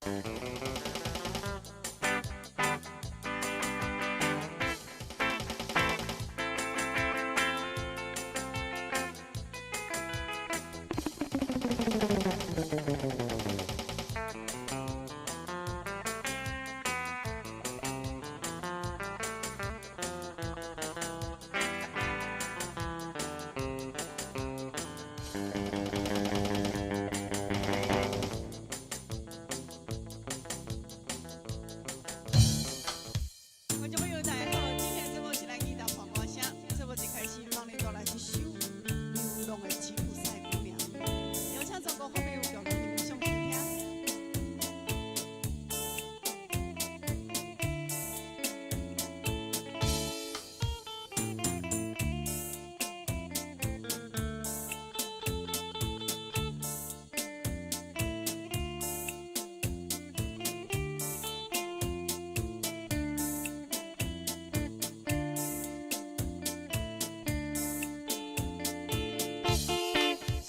觀眾朋友大家好，今天節目是咱20伴我聲，節目一開始幫你帶來一首流浪的吉普賽姑娘，邀請全國好朋友共同欣賞傾聽。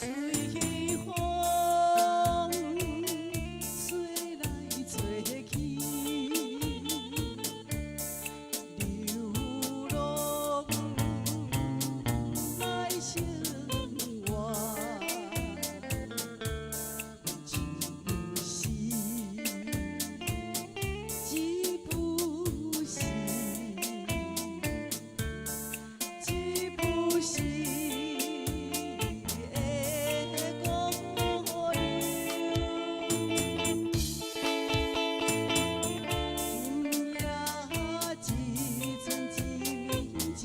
隨風吹來吹去，流浪來生活，就是吉普西，吉普西的姑娘。今夜一村一暝就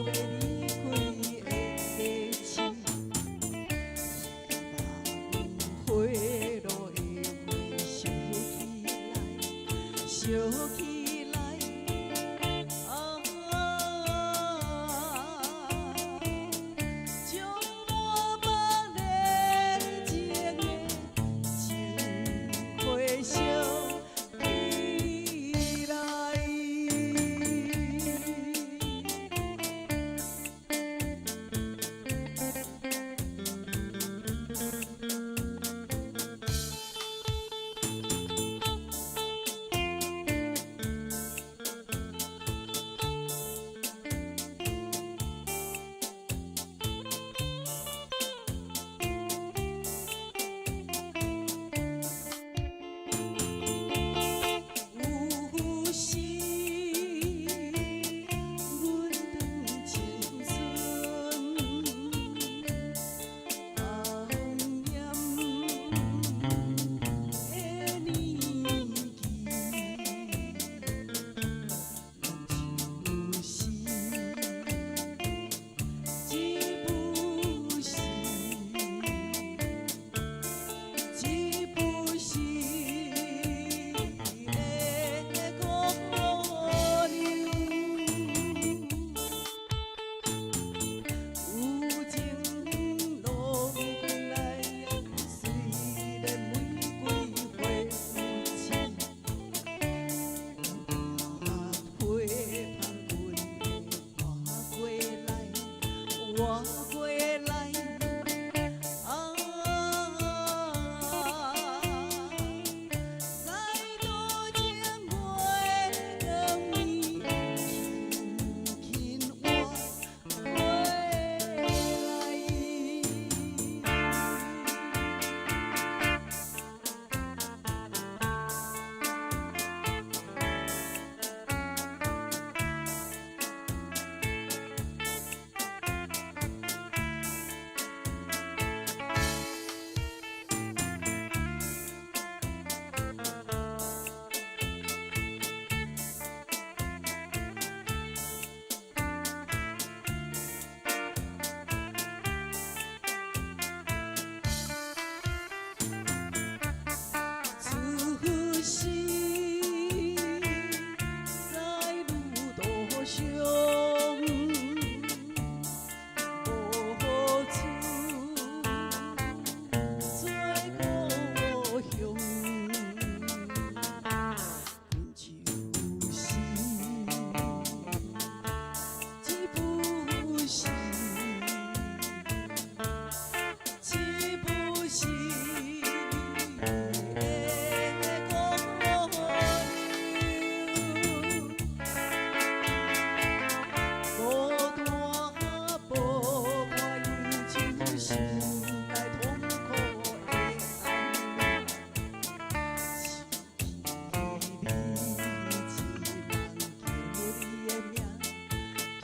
欲離開的市，希望花路的花燒起來，燒起來。啊，將我目連情的情花燒起來。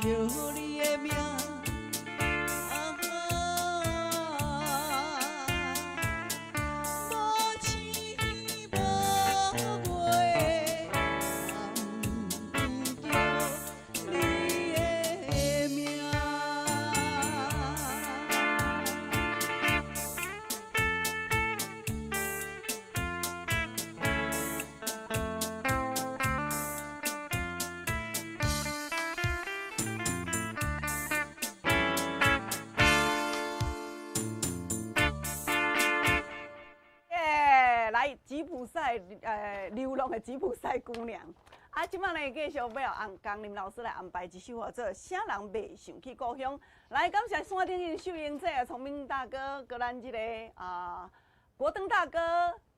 叫你的名。啊，無星無月，叫你的名。耶，來吉普賽，流浪的吉普賽姑娘。啊，這擺呢繼續要按江林老師來安排一首號做《啥人袂想去故鄉》。來，感謝山頂的秀英姐、聰明大哥，閣咱這個啊國登大哥、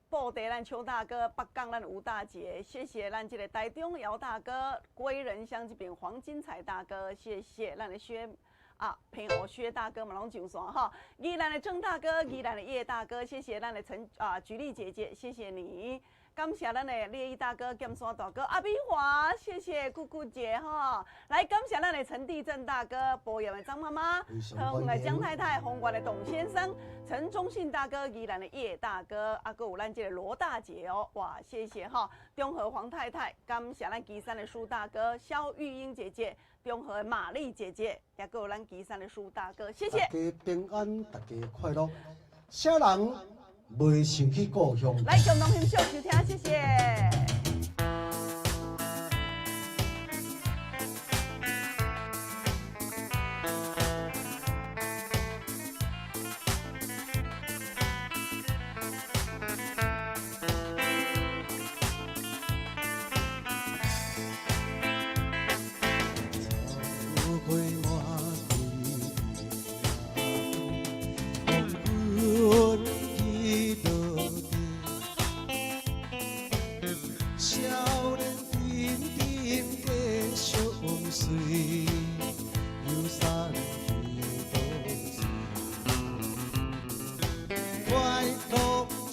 布袋咱邱大哥、北港咱吳大姐，謝謝咱這個台中姚大哥、歸仁鄉這邊黃金財大哥，謝謝咱的薛啊，平湖薛大哥嘛攏上線吼，宜蘭的鄭大哥、宜蘭的葉大哥，謝謝咱的陳啊菊麗姐姐，謝謝你。感謝咱的烈毅大哥、劍山大哥、阿美華，謝謝姑姑姐哈。來感謝咱的陳地震大哥、波陽的張媽媽、桃園的江太太、宏觀的董先生、陳忠信大哥、宜蘭的葉大哥，啊，閣有咱這個羅大姐哦，哇，謝謝哈。中和黃太太，感謝咱旗山的蘇大哥、蕭玉英姐姐、中和的瑪麗姐姐，也閣有咱旗山的蘇大哥，謝謝。大家平安，大家快樂。啥人袂想去故鄉？來，共同欣賞收聽，謝謝。草花滿地，黃昏去落地，少年陣陣繼續隨，遊山去倒時，快樂唱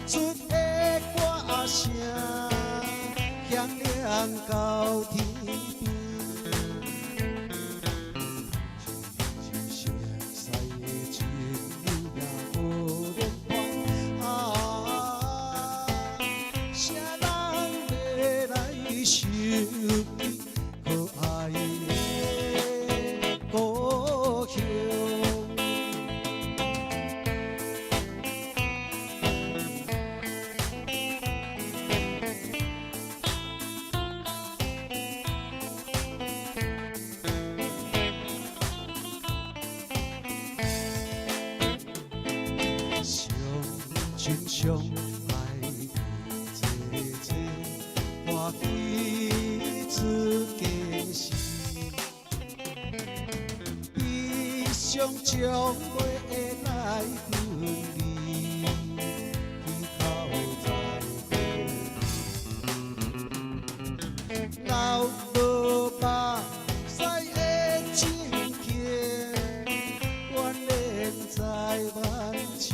出的歌聲，響亮到天邊。一熟似的情友也無聯絡啊，啥人欲來想起可愛的故鄉？相親相愛的濟濟，歡喜出家時，悲傷將袂來分離，祈禱在何地？流落目屎的情景，懸念在萬千。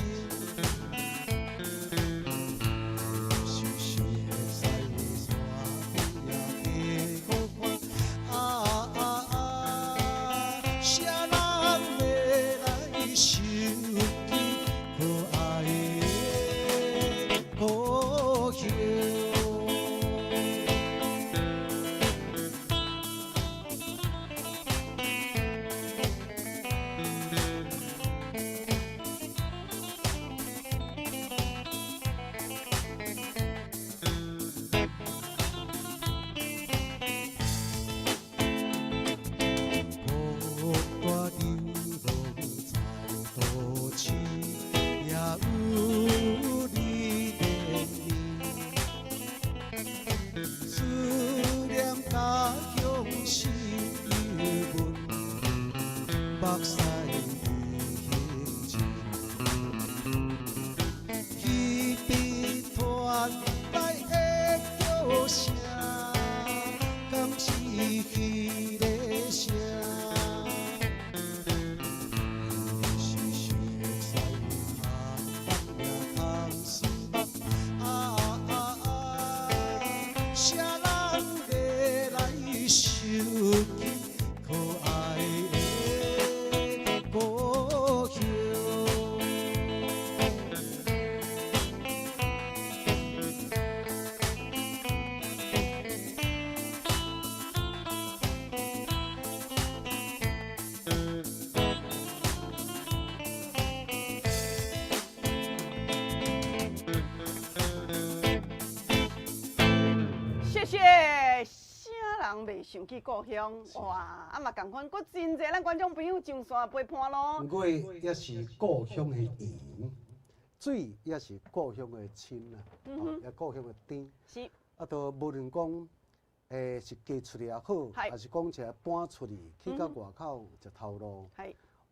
人袂想去故鄉？哇，啊嘛仝款，閣真濟咱觀眾朋友上線陪伴咯。月也是故鄉的圓，水也是故鄉的清啊，也故鄉的甜。啊，都無論講，是嫁出去也好，還是講一下搬出去，去到外口食頭路，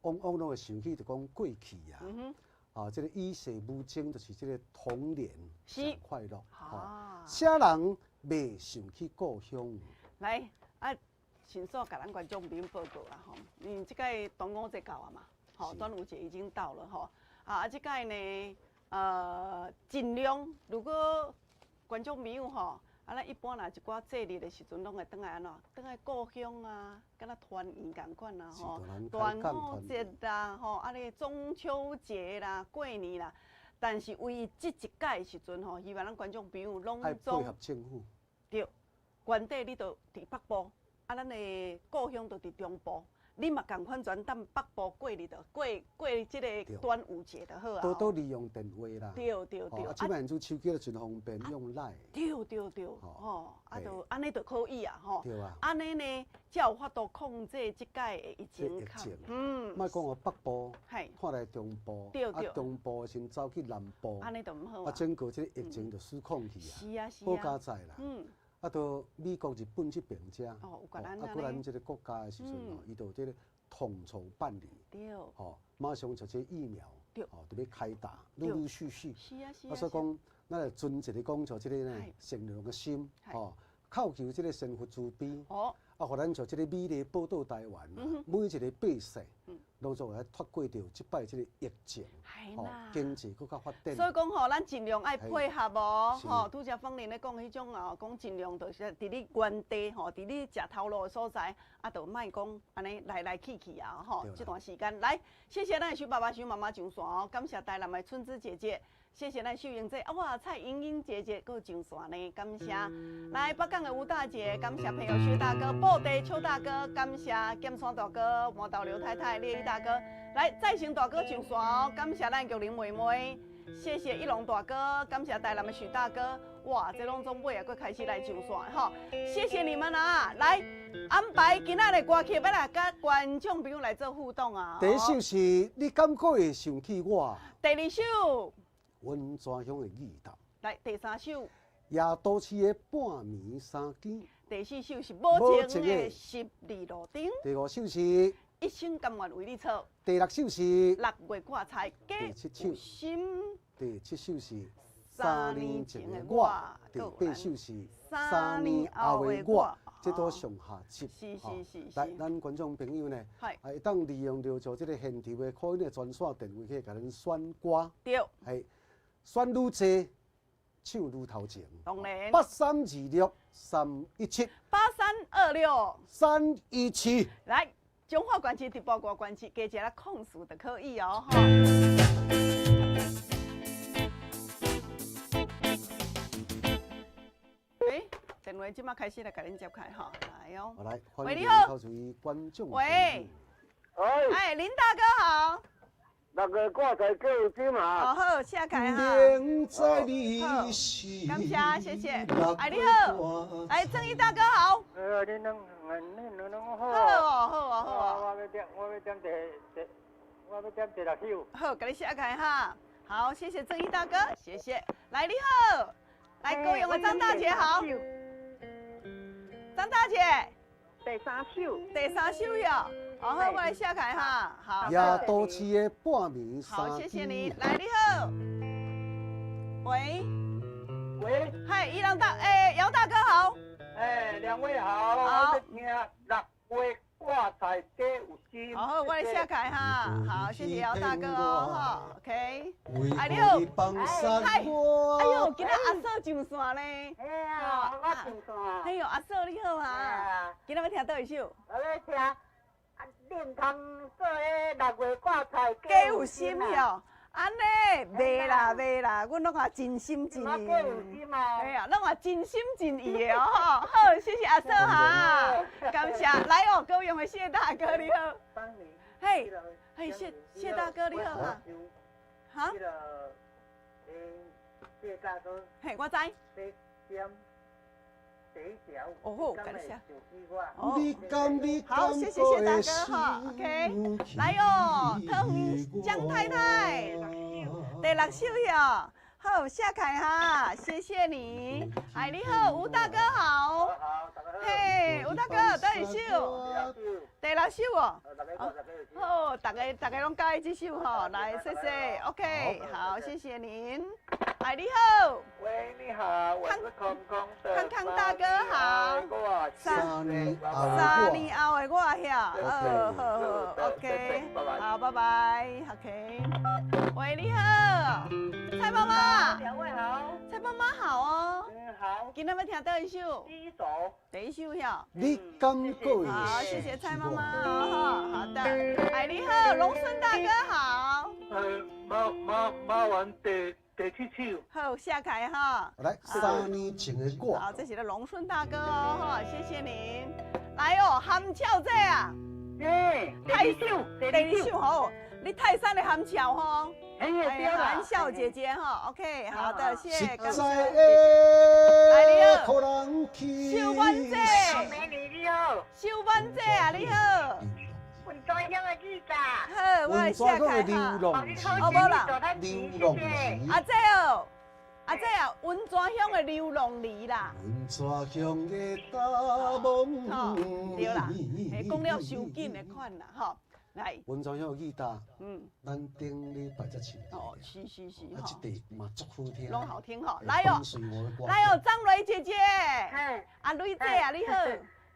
往往攏會想起就講過去啊。啊，這個與世無爭，就是這個童年，快樂。啥人袂想去故鄉？來，啊，迅速共咱觀眾朋友報告啦吼，因為這擺端午節到啊嘛，吼，端午節已經到了吼。啊，這擺呢，盡量如果觀眾朋友吼，啊，咱一般若一寡節日的時陣，攏會轉來按怎？轉來故鄉啊，敢若團圓仝款啊吼。端午節啦，吼，啊咧中秋節啦，過年啦。但是唯一這一擺的時陣吼，希望咱觀眾朋友攏總配合政府。對，原底你就佇北部，啊，咱的故鄉就佇中部。你嘛仝款轉踮北部過日就過過這個端午節就好啊。多多利用電話啦。對對對。啊，這擺現手機都真方便，用 LINE。對對對，吼，啊，就按呢就可以啊，吼。對啊。按呢呢，才有法度控制這擺的疫情。嗯。莫講哦，北部，看來中部，啊，中部先走去南部。按呢就毋好啊。整個這個疫情就失控去啊。是啊是啊。好佳哉啦。啊，到美國、日本這邊遮，啊，閣咱這個國家的時陣吼，伊就這個統籌辦理，吼，馬上就這疫苗，吼，就欲開打，陸陸續續。是啊是啊。啊，所以講，咱來存一個講就這個呢，善良的心，吼，叩求這個神佛慈悲，啊，予咱就這個美麗寶島台灣，每一個百姓，攏總會脫過著這擺這個疫情，吼，經濟閣較發展。所以講吼，咱盡量愛配合哦，吼，拄才芳玲咧講彼種哦，講盡量就是佇你原地吼，佇你食頭路的所在，啊，就莫講按呢來來去去啊，吼，這段時間來，謝謝咱的徐爸爸、徐媽媽上線哦，感謝台南的春枝姐姐。謝謝咱秀英姐，啊哇，蔡英英姐姐閣上線呢，感謝。來北港的吳大姐，感謝朋友薛大哥，布袋邱大哥，感謝劍山大哥，磨豆劉太太，烈一大哥，來再生大哥上線哦，感謝咱玉玲妹妹，謝謝一龍大哥，感謝台南的許大哥，哇，這攏總尾啊，閣開始來上線吼，謝謝你們啊，來安排今仔的歌曲，欲來佮觀眾朋友來做互動啊。第一首是你敢閣會想起我？第二首。溫泉鄉的味道。來，第三首。夜都市的半暝三更。第四首是無情的十字路燈。第五首是。一生甘願為你錯。第六首是。六月掛菜。第七首。心。第七首是。三年前的我。第八首是。三年後的我。這都上下集。是是是是。來，咱觀眾朋友呢，會當利用著做這個現場的可以的專線電話去共咱選歌。對。係。選愈濟，唱愈頭前。當然。8326317。8326。 317。來，彰化縣市直播外縣市，加一个空數就可以哦。欸，電話這馬開始來共恁接開吼，來哦。來，喂，你好。觀眾。喂。喂。哎，林大哥好。六月掛菜加有心啊！哦好，謝開哈。好，感謝，謝謝。哎，你好，哎，鄭毅大哥好。哎，你兩，你兩兩好。好哦，好哦，好哦。我欲點，我欲點第第，我欲點第六首。好，共你寫開哈。好，謝謝鄭毅大哥，謝謝。來，你好，來高雄的張大姐好。張大姐。第三首。第三首喲。好，我來寫開哈。好。夜都市的半暝三好，謝謝你。來，你好。喂。喂。嗨，宜蘭大，欸，姚大哥好。欸，兩位好。好。我聽六月掛菜加有心。好，我來寫開哈。好，謝謝姚大哥哦。好，OK。哎，你好。嗨。哎呦，今仔阿嫂上線咧。哎呀，我上線。哎呦，阿嫂你好啊。今仔欲聽佗一首？我欲聽。恁通做彼六月掛菜加有心哟，按呢，袂啦袂啦，阮攏也真心真意。加有心啊！哎呀，攏也真心真意的哦吼。好，謝謝阿嫂哈，感謝。來哦，高雄的謝大哥你好。嘿，嘿，謝謝大哥你好哈。哈？謝大哥。嘿，我知。第一條。哦好，感謝。哦，好，謝謝謝大哥哈，OK。來哦，桃園江太太，第六首哟，好，下凱哈，謝謝你。哎，你好，吳大哥好。嘿，吳大哥，佗一首？第六首哦。好，大家大家攏佮意這首吼，來，謝謝，OK，好，謝謝您。哎，你好。喂，你好，我是康康的。康康大哥好。三年後的我遐，好好好，OK，好，拜拜，OK。喂，你好，蔡媽媽。兩位好。蔡媽媽好哦。嗯，好。今仔欲聽佗一首？第一首。第一首遐。你敢過？好，謝謝蔡媽媽哦，好的。哎，你好，龍順大哥好。麻煩第七首。好，下凱哈。來，三年前的我。好，這是咧龍順大哥哦，哈，謝謝您。來哦，含笑姐啊。嗯，泰首，第二首好，你泰山的含笑吼。含笑姐姐哈，OK，好的，謝謝。感謝。來，你好。秀婉姐。美女你好。秀婉姐啊，你好。溫泉鄉的記者。好，我來下凱哈。哦，無啦。劉阿姐哦，阿姐啊，溫泉鄉的劉浪梨啦。溫泉鄉的大夢。對啦，講了傷緊的款啦，吼。來。溫泉鄉的吉他，咱頂禮拜才唱。哦，是是是，啊，這塊嘛足好聽。攏好聽吼，來哦，來哦，張蕊姐姐，阿蕊姐啊，你好。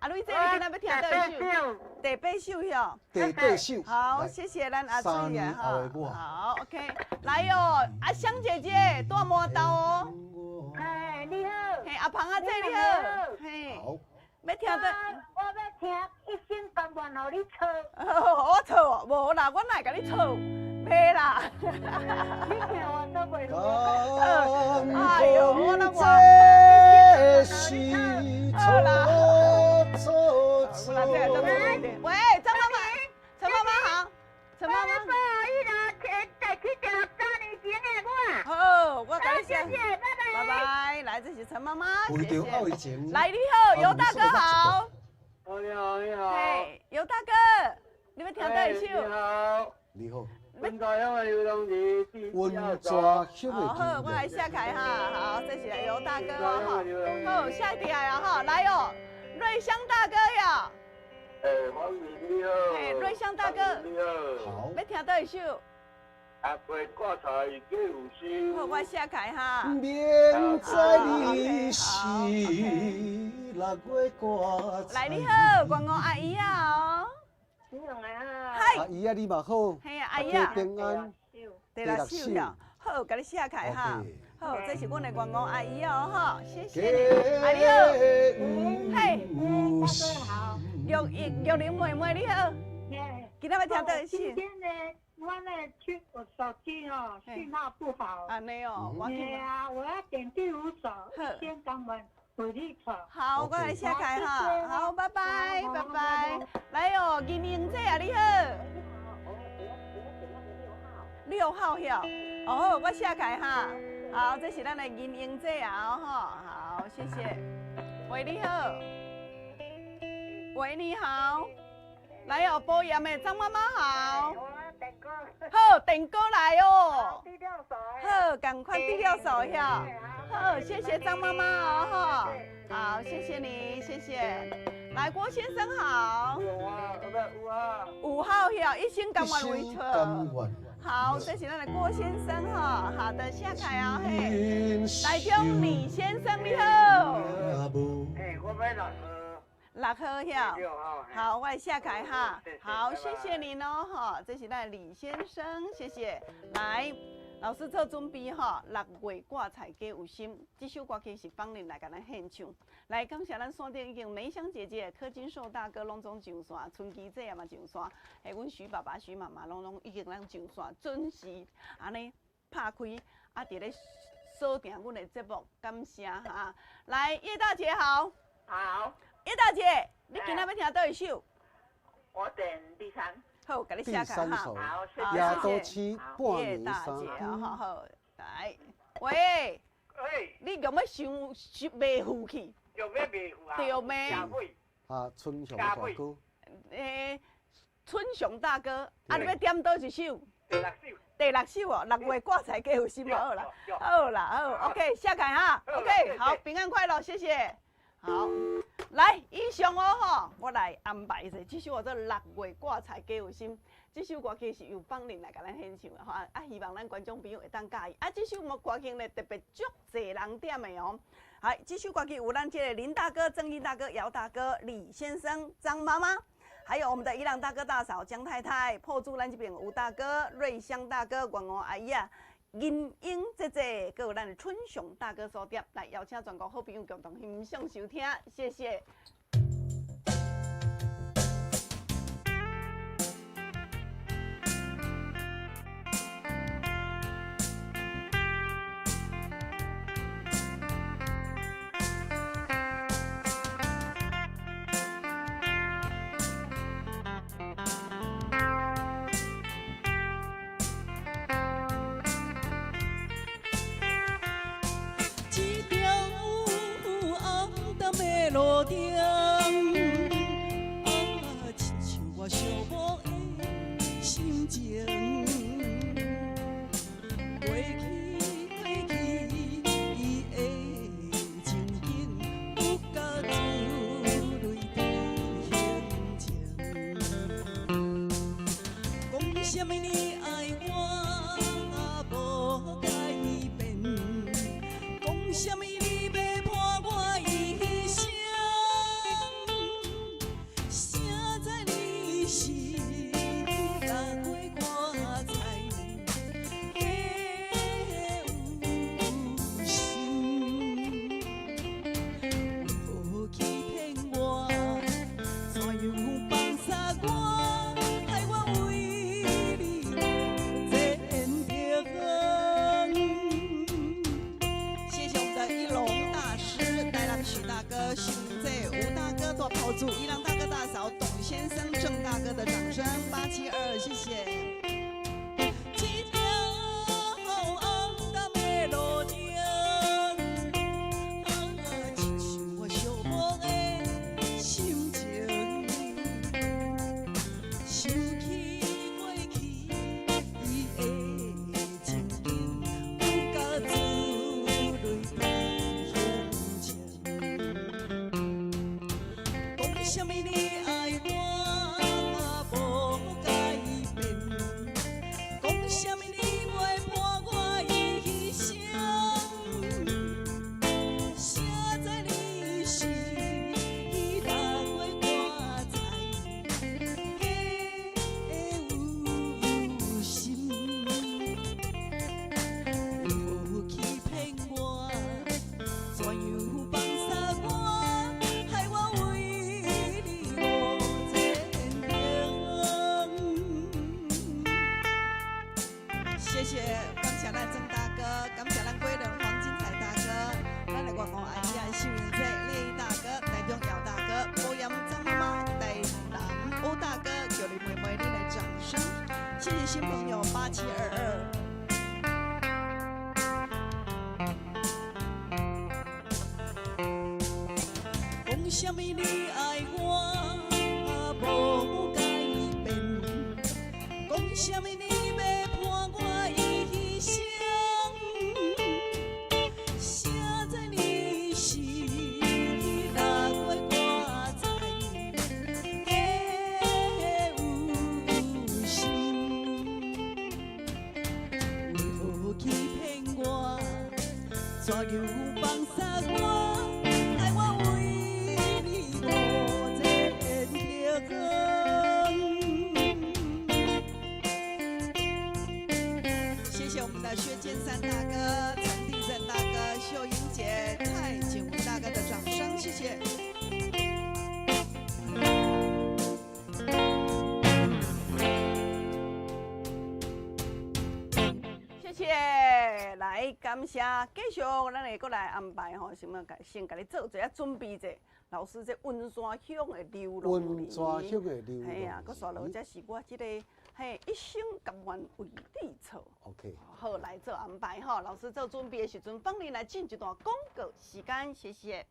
阿蕊姐，你今仔欲聽佗一首？第八首哟。第八首。好，謝謝咱阿水啊，哈。好，OK，來哦，阿香姐姐，大麻豆哦。哎，你好。嘿，阿龐阿姐你好。嘿。好。欲聽佗？我欲聽一生甘願予你錯。我錯，無啦，我哪會共你錯？袂啦。你聽我都袂。哎呦，我那我。好啦。好啦，這個喂，張媽媽，陳媽媽好，陳媽媽。不好意思，第七條三年前的我。好，我感謝。謝謝，拜拜。拜拜，來，這是陳媽媽，謝謝。來，你好，尤大哥好。你好，你好。嘿，尤大哥，你欲聽佗一首？你好。你好。溫泉鄉的劉浪梨。溫泉鄉的。好，我來下凱哈，好，這是尤大哥哦，好，下一條啊哈，來哦，瑞香大哥呀。哎，歡迎你好。嘿，瑞香大哥。你好。好。欲聽佗一首？阿伯掛菜計有心。好，我下凱哈。明知你是六月掛菜。來，你好，關公阿姨啊哦。你好啊。嗨。阿姨啊，你嘛好。嘿啊，阿姨啊。平安。第六首了，好，共你寫開哈。好，這是阮的員工阿姨哦，哈，謝謝你。阿你好，嘿，大哥好。玉玉玉玲妹妹你好。今仔欲聽佗一首？今天呢，我呢去我手機哦，信號不好。按呢哦，我對啊，我要點第五首，一生甘願予你錯。好，我來寫開哈。好，拜拜，拜拜。來哦，銀英姐啊，你好。6號曉，哦好，我寫開哈。好，這是咱的銀英姐啊，吼，好，謝謝。喂，你好。喂，你好。來哦，保鹽的張媽媽好。好，電歌來哦。好，趕快第六首曉。好，謝謝張媽媽哦，哈。好，謝謝你，謝謝。來，郭先生好。5號，5號曉，一生甘願為錯。好，這是咱的郭先生哈。好的，下凱啊嘿。台中李先生你好。哎，我欲6號。 6號曉。好，我來下凱哈。好，謝謝你哦哈。這是咱李先生，謝謝。來，老師做準備哈。六月掛菜加有心，這首歌曲是芳玲來共咱獻唱。來，感謝咱線頂已經梅香姐姐、柯金壽大哥攏總上線，春琪姐也嘛上線，嘿，阮許爸爸、許媽媽攏攏已經咱上線，準時按呢拍開，啊，佇咧鎖定阮的節目，感謝哈。來，葉大姐好。好。葉大姐，你今仔欲聽佗一首？我點第三。好，共你寫開哈。好，謝謝。謝。葉大姐啊，好好，來，喂。喂。你用欲傷傷袂赴去？就欲卖有啊。对咩？啊，春雄大哥。春雄大哥，啊，你欲点佗一首？第六首。第六首哦，六月挂菜加有心好啦，好啦，好，OK，下凯哈，OK，好，平安快乐，谢谢。好，來，以上哦吼，我來安排一下，這首叫做六月掛菜加有心，這首歌曲是由芳玲來共咱獻唱的吼，啊，希望咱觀眾朋友會當佮意。啊，這首歌曲呢特別足濟人點的哦。好，這首歌曲有咱這個林大哥、鄭毅大哥、姚大哥、李先生、張媽媽，還有我們的伊朗大哥大嫂江太太、破竹咱這邊吳大哥、瑞香大哥、王王阿姨啊。銀英姐姐，閣有咱的春雄大哥所點，來邀請全國好朋友共同欣賞收聽，謝謝。路灯，啊，亲像我寂寞的心情。过去过去，伊的情景，不甲珠泪伫胸前。讲啥物你爱我无改变，讲啥物你欲伴我一生。谁知你是六月挂菜加有心，为何欺骗我？怎样放杀我？害我为你无前程。謝謝我們的一龍大師、台南許大哥、秀英姐、吳大哥做炮主，伊朗大哥大嫂、董先生、鄭大哥的掌聲，872，謝謝。一條暗淡的路灯，啊，親像我寂寞的心情。想起過去，伊的情景，不甲珠淚伫胸前。講啥物你愛我無改變，講啥物你袂伴我一生。誰知你是六月掛菜加有心，為何欺騙我？怎樣放殺我？害我為你無前程。謝謝，感謝咱鄭大哥，感謝咱桂林黃金財大哥，咱的外公阿姨啊，秀英姐、烈毅大哥、台中姚大哥、高陽張媽媽、台南吳大哥，叫你妹妹你的掌聲，謝謝新朋友8722。講啥物你愛我無改變，講啥物你欲伴我一生。誰知你是六月掛菜加有心，為何欺騙我？怎樣放殺我？害我為你無前程。謝謝我們的薛建山大哥、陳地震大哥、秀英姐、蔡景文大哥的掌聲，謝謝。謝謝，來感謝，繼續咱會閣來安排吼，什麼先共你做一下準備者。老師，這溫山鄉的流浪溫山鄉的流浪嘿啊，閣煞落才是我這個嘿一生甘願為你錯。 OK，好，來做安排吼。老師做準備的時陣，放你來進一段廣告時間，謝謝。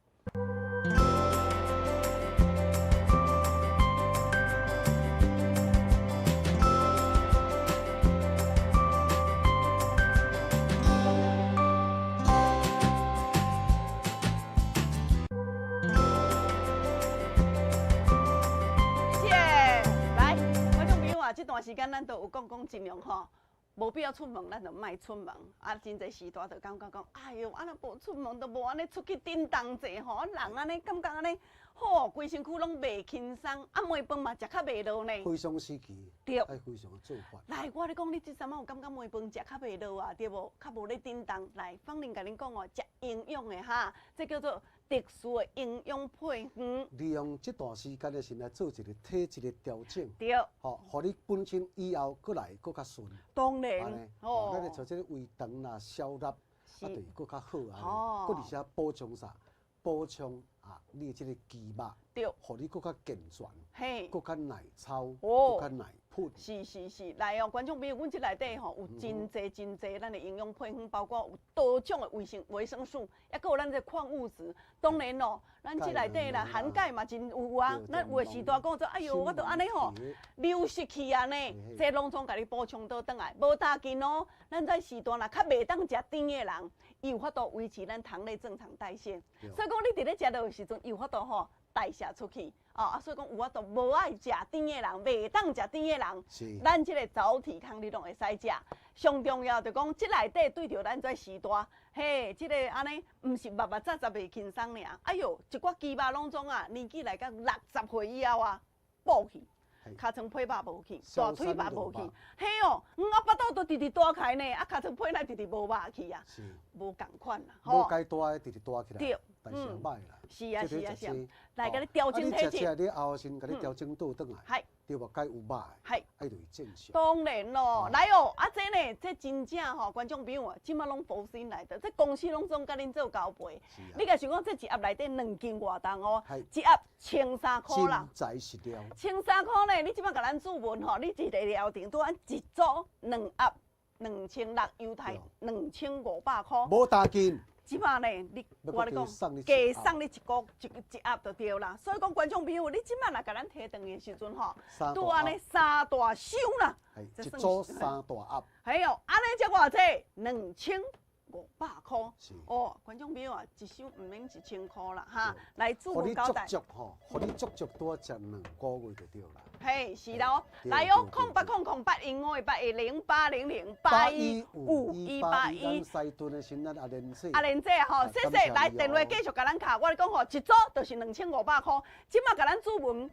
段时间咱都有讲讲尽量吼，无必要出门，咱就莫出门。啊，真济时代就感觉讲，哎哟，啊若无出门，就无按呢出去振动者吼，人按呢感觉按呢，吼，规身躯拢袂轻松。啊，糜饭嘛食较袂落呢。非常时期，爱非常的做法。来，我咧讲，你这阵仔有感觉糜饭食较袂落啊，对无？较无咧振动。来，芳玲共恁讲哦，食营养的哈，这叫做特殊的营养配方。利用这段时间的时来做一个体质的调整，吼，予你本身以后阁来阁较顺。当然，哦，咱咧做这个胃肠啦、消纳，啊，就会阁较好啊。阁而且补充啥？补充啊，你的这个肌肉，予你阁较健全，阁较耐操，阁较耐喷。是是是，来哦，观众朋友，阮这内底吼有真济真济咱的营养配方，包括有多种的维生素，抑阁有咱这矿物质。当然咯，咱这内底啦含钙嘛真有啊。咱有的时代讲做，哎哟，我都按呢吼流失去啊呢，这拢总共你补充倒转来，无打紧哦。咱这时代若较袂当食甜的人，伊有法度维持咱糖类正常代谢。所以讲，你伫咧食落的时阵，伊有法度吼代谢出去。哦，啊，所以讲有法度无爱食甜的人，袂当食甜的人，咱这个早体康你拢会使食。上重要就讲，这内底对著咱这时代，嘿，这个按呢，毋是密密扎扎袂轻松尔。哎哟，一寡肌肉拢总啊，年纪来到60岁以后啊，补去，尻川皮肉无去，大腿肉无去，嘿哦，啊腹肚都直直大开呢，啊尻川皮内直直无肉去啊，无仝款啦，无该大的直直大起来，对，但是歹啦。是啊是啊是啊，来共你调整体质。啊，你食食，你后先共你调整倒转来，对无？该有肉的，爱就是正常。当然咯，来哦，啊这呢，这真正吼，观众朋友啊，这马拢佛心来的，这公司拢总共恁做交配。你若想讲这一盒内底2斤外重哦，一盒13箍啦。真材实料。13箍呢，你这马共咱注文吼，你一个疗程拄按一组2盒2600，犹太2500箍。无打紧。这马呢，你我咧讲，加送你一个一一盒就对啦。所以讲，观众朋友，你这马若共咱提转的时阵吼，拄按呢三大箱啦，一组三大盒。嘿哦，按呢才偌济，2500箍。哦，观众朋友啊，一箱毋免1000箍啦，哈。来，主文交代。予你足足吼，予你足足多食2个月就对啦。嘿，是咯，来哦，080081 581 0800 815 181。咱西屯的时咱阿莲姐。阿莲姐吼，谢谢，来电话继续共咱敲。我咧讲吼，一组就是2500箍，这马共咱主文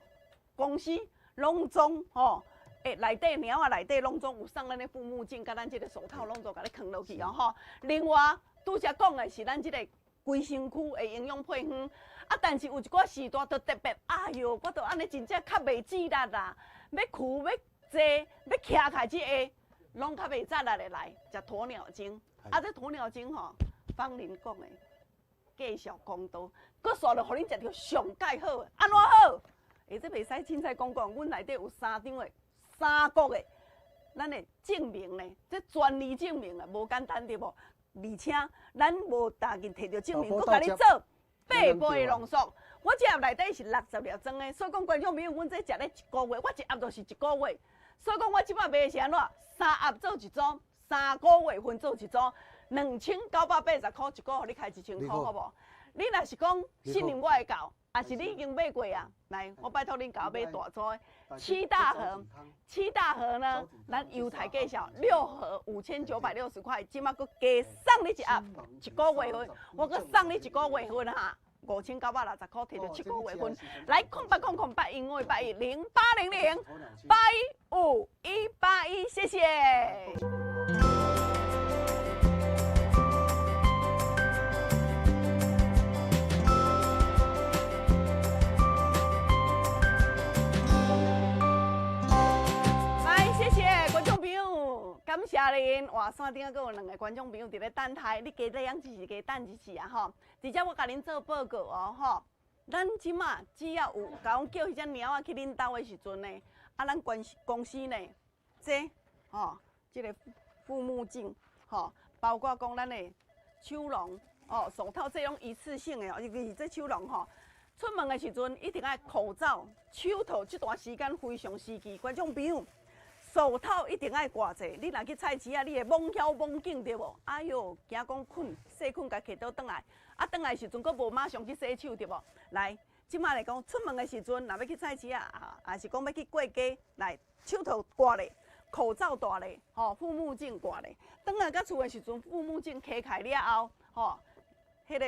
公司拢总吼，欸，内底猫仔内底拢总有送咱的护目镜，佮咱这个手套拢总共你囥落去哦吼。另外，拄才讲的是咱这个规身躯的营养配方。啊，但是有一寡时代就特别，哎哟，我就按呢真正较袂自力啦，欲跍欲坐欲徛起来这下，拢较袂力的来食鸵鸟精。啊，这鸵鸟精吼，芳玲讲的，继续公道，阁煞落予恁食著上盖好的，按怎好？欸，这袂使凊彩讲讲，阮内底有3张的。3国的，咱的证明呢？这专利证明啊，无简单对无？而且咱无逐日摕著证明，阁共你做8倍的浓缩。我这盒内底是60粒装的，所以讲观众朋友，阮这食咧1个月，我一盒就是1个月。所以讲我这摆卖的是按怎？3盒做一组，3个月份做一组，2980箍一个，予你开1000箍，好无？你若是讲信任我会到，也是你已经买过啊？来，我拜托恁共我买大组的。七大盒，七大盒呢？咱犹太介绍6盒5960块，这马阁加送你一盒，1个月份，我阁送你1个月份哈，5960箍，摕著7个月份。来，0800 81 581 0800 815 181，谢谢。感谢恁，哇！线顶阁有2个观众朋友伫咧等待，你加这样只是加等一次啊吼！直接我共恁做报告哦吼，咱这马只要有共阮叫彼只猫仔去恁兜的时阵呢，啊，咱公司呢，这吼，这个护目镜吼，包括讲咱的手笼哦、手套这种一次性的哦，尤其是这手笼吼，出门的时阵一定爱口罩、手套，这段时间非常时期，观众朋友。手套一定爱挂者，你若去菜市啊，你会懵晓懵紧对无？哎哟，惊讲困细菌共摕倒转来，啊，转来时阵阁无马上去洗手对无？来，這擺來講，出門的時陣，若欲去菜市啊，抑是講欲去過街，來手套掛咧，口罩戴咧，吼，護目鏡掛咧。轉來到厝的時陣，護目鏡開開了後，吼，彼個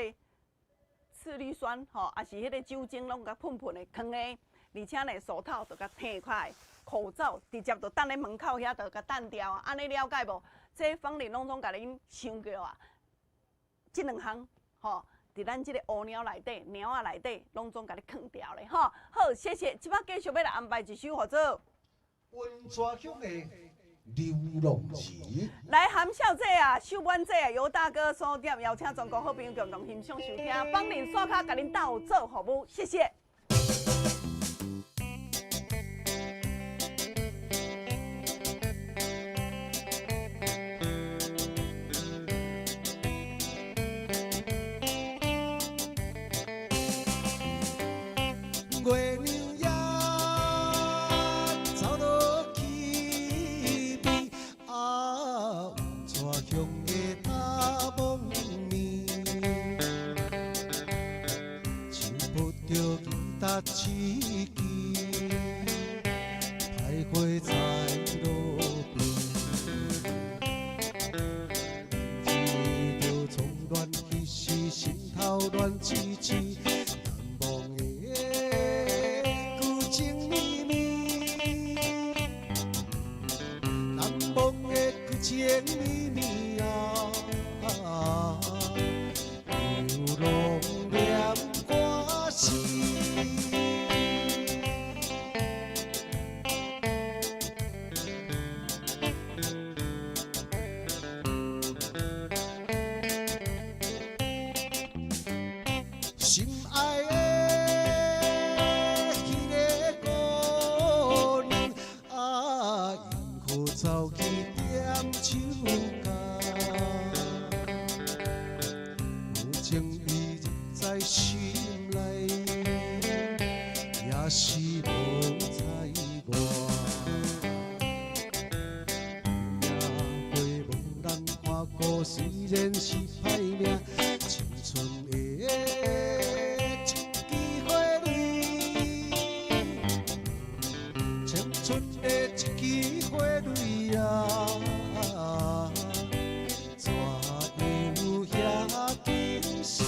次氯酸，吼，抑是彼個酒精攏共噴噴的，囥的，而且呢，手套著共提開，口罩直接就等咧門口遐就共等牢啊，按呢了解無？這芳鄰攏總共恁想過啊，這兩項，吼。佇咱這个烏貓內底、貓仔內底，攏總共你囥牢咧，吼。好，謝謝。這擺繼續欲來安排一首，號做溫泉鄉的流浪兒。來，含笑姐啊，秀滿姐啊，尤大哥所點，邀請全國好朋友共同欣賞收聽，芳鄰刷卡共恁鬥做服務，謝謝。月娘也走落去边，啊，温泉乡的大梦暝，手抱著吉他一支，徘徊在路边，为著从恋彼时心头乱刺刺。情绵绵啊，流浪念歌词。心愛的彼个姑娘啊，因何走去踮手角？无情意在心內，也是無睬我。也會無人看顧，雖然是歹命，青春的一支花蕊，青春的一支花蕊啊，怎有遐紧谢？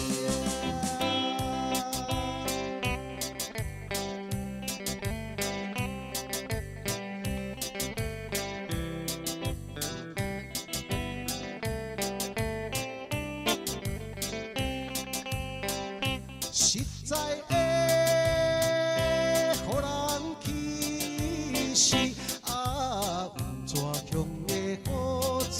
實在會予人氣死啊！溫泉鄉的雨水池，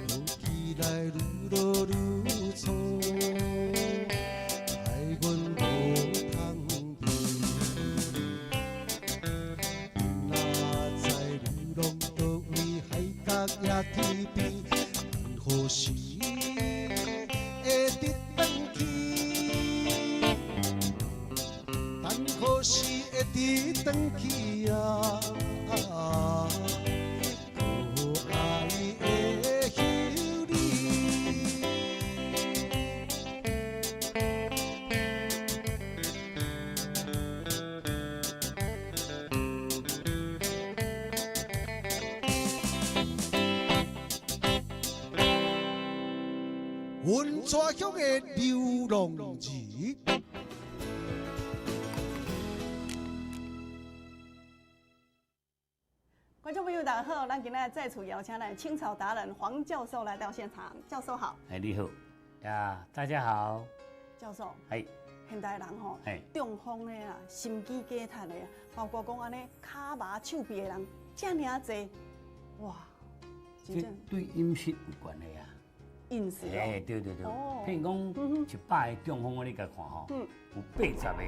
落起來愈落愈粗，害阮無通避。阮若知流浪佗位，海角也天邊，等何時會得轉去？等何時會得轉去啊？可愛的休你。溫泉鄉的流浪兒。觀眾朋友，大家好，咱今仔再次邀請咱青草達人黃教授來到現場。教授好。哎，你好，呀，大家好。教授。哎。現代人吼，中風的啦，心肌梗塞的，包括講按呢跤麻手臂的人，遮爾濟，哇！這對飲食有關係啊。飲食。哎，對對對。譬如講，100個中風，你共看吼，有80個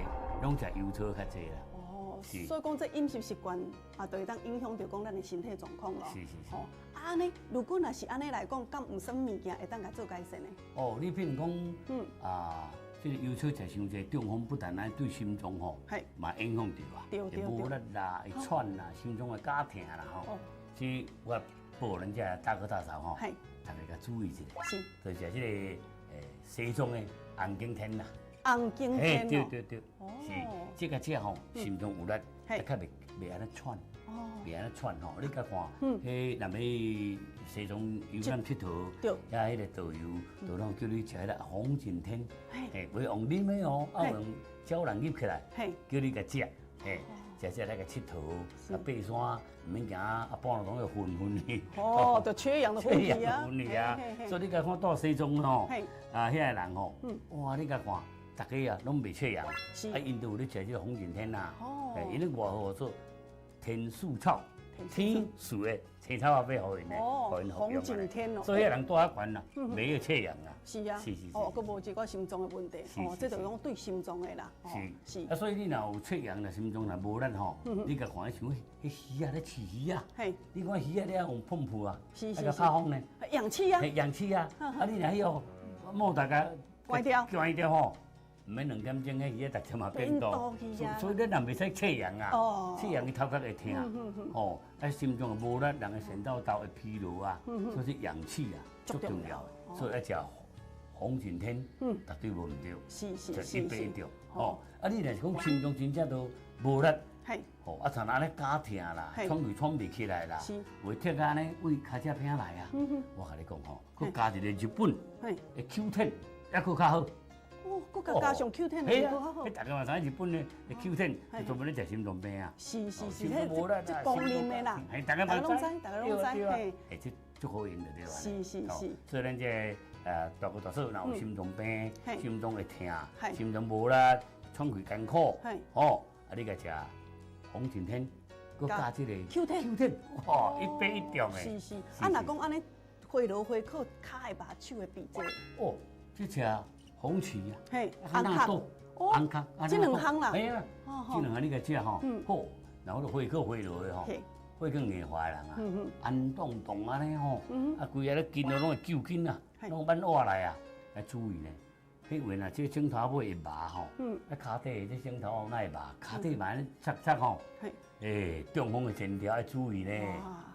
攏食油醋較濟啦。哦，所以講這飲食習慣啊，就會當影響著講咱的身體狀況咯。是是是。吼，啊按呢，如果若是按呢來講，敢有啥物件會當共做改善呢？哦，你譬如講，啊，這個油醋食傷濟，中風不但愛對心臟吼，嘛影響著啊，會無力啦，會喘啦，心臟會加疼啦吼。所以我報咱遮大哥大嫂吼，大家較注意一下。是。就是這個西藏的紅景天啦。紅景天。對對對，是這个食吼，心臟有力，較袂袂按呢喘，袂按呢喘吼。你共看，彼若欲西藏遊覽𨑨迌，遐彼个導遊都攏叫你食彼个紅景天，嘿，袂用啉的哦，啊用膠囊入起來，叫你共食，嘿，食食來共𨑨迌，啊爬山毋免驚啊，半路攏會昏昏去。哦，就缺氧的問題啊。昏去啊，所以你共看到西藏吼，啊遐个人吼，哇，你共看。逐家啊，攏袂缺氧，啊，𪜶都有咧食這個紅景天啦，𪜶咧外號做天樹草，天樹的青草仔欲予𪜶的，予𪜶服用。紅景天哦，所以彼人蹛遐懸啦，袂會缺氧啊。是啊，是是哦，閣無這個心臟的問題，哦，這就講對心臟的啦。是是。啊，所以你若有缺氧啦，心臟若無力吼，你共看像彼魚仔咧飼魚仔，你看魚仔咧用噴霧啊，啊共拍風呢，氧氣啊，氧氣啊，啊你若彼個莫大家關掉，關掉吼。毋免2點鐘，彼魚仔逐漸嘛變多，所以咱人袂使缺氧啊，缺氧伊頭殼會疼，吼，啊心臟無力，人的神經豆會疲勞啊，所以氧氣啊足重要的，所以愛食紅景天，絕對無毋對，是是是，一百一中，吼，啊你若是講心臟真正都無力，吼，啊像按呢絞疼啦，喘氣喘袂起來啦，有的疼按呢為跤車餅來啊，我共你講吼，閣加一個日本的 Q10，猶閣較好。哦，閣加上 Q 10的，閣較好。彼逐家嘛知影日本的 Q10，就專門咧食心臟病啊。是是是，彼這公認的啦。逐家攏知，逐家攏知，嘿。欸，這足好用的對吧？是是是。所以咱這大哥大嫂若有心臟病，心臟會疼，心臟無力，喘氣艱苦，吼，啊你共食紅景天，閣加這個 Q10 Q10，哇，一百一中的。是是。啊，若講按呢，火爐火烤，跤會目手會閉這。哦，這食。紅芪啊，嘿，紅豆，紅殼，這兩項啦，嘿啊，這兩項你共食吼，好，然後就血靠血落的吼，血管硬化的人啊，安動動按呢吼，啊，規个咧筋都攏會揪筋啊，攏挽活來啊，愛注意呢，彼話若這枕頭尾會麻吼，啊，跤底這枕頭哪會麻？跤底嘛按呢擦擦吼，欸，中風的前兆愛注意呢，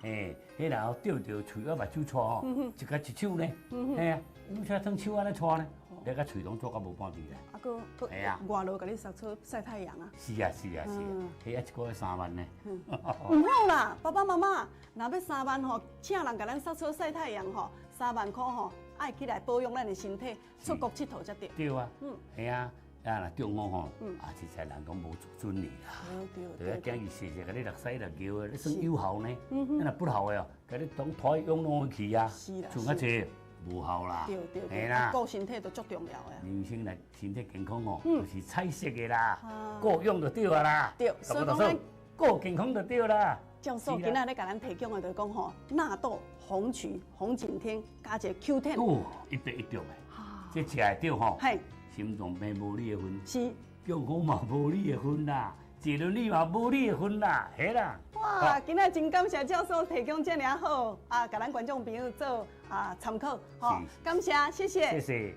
嘿，彼若著著喙仔目睭掣吼，一共一手呢，嘿啊，有啥耍手按呢掣呢？你共喙攏做甲無半滴啦。啊，閣閣外勞共你捒出曬太陽啊。是啊是啊是啊，彼啊一個月3萬呢。毋好啦，爸爸媽媽，若欲3萬吼，請人共咱捒出曬太陽吼，3萬塊吼，愛起來保養咱的身體，出國𨑨迌才對。對啊，嗯，嚇啊，啊若中風吼，啊實在人講無自尊哩啦。對對對。對啊，驚伊時時共你落屎落尿的，你算有效呢？你若不效的哦，共你當拖去養老去啊，剩較濟。無效啦，對對對，顧身體都足重要的。人生來身體健康哦，就是彩色的啦，顧養就對啊啦。對，所以講咱顧健康就對啦。教授今仔日共咱提供的就是講吼，納豆、紅曲、紅景天加一個 Q10。哦，一百一中的，這食會著吼，心臟病無你的份，是，中風嘛無你的份啦。坐輪椅嘛無你的份啦，嘿啦。哇，今仔真感謝教授提供這爾好啊，共咱觀眾朋友做啊參考，好，感謝，謝謝。謝謝。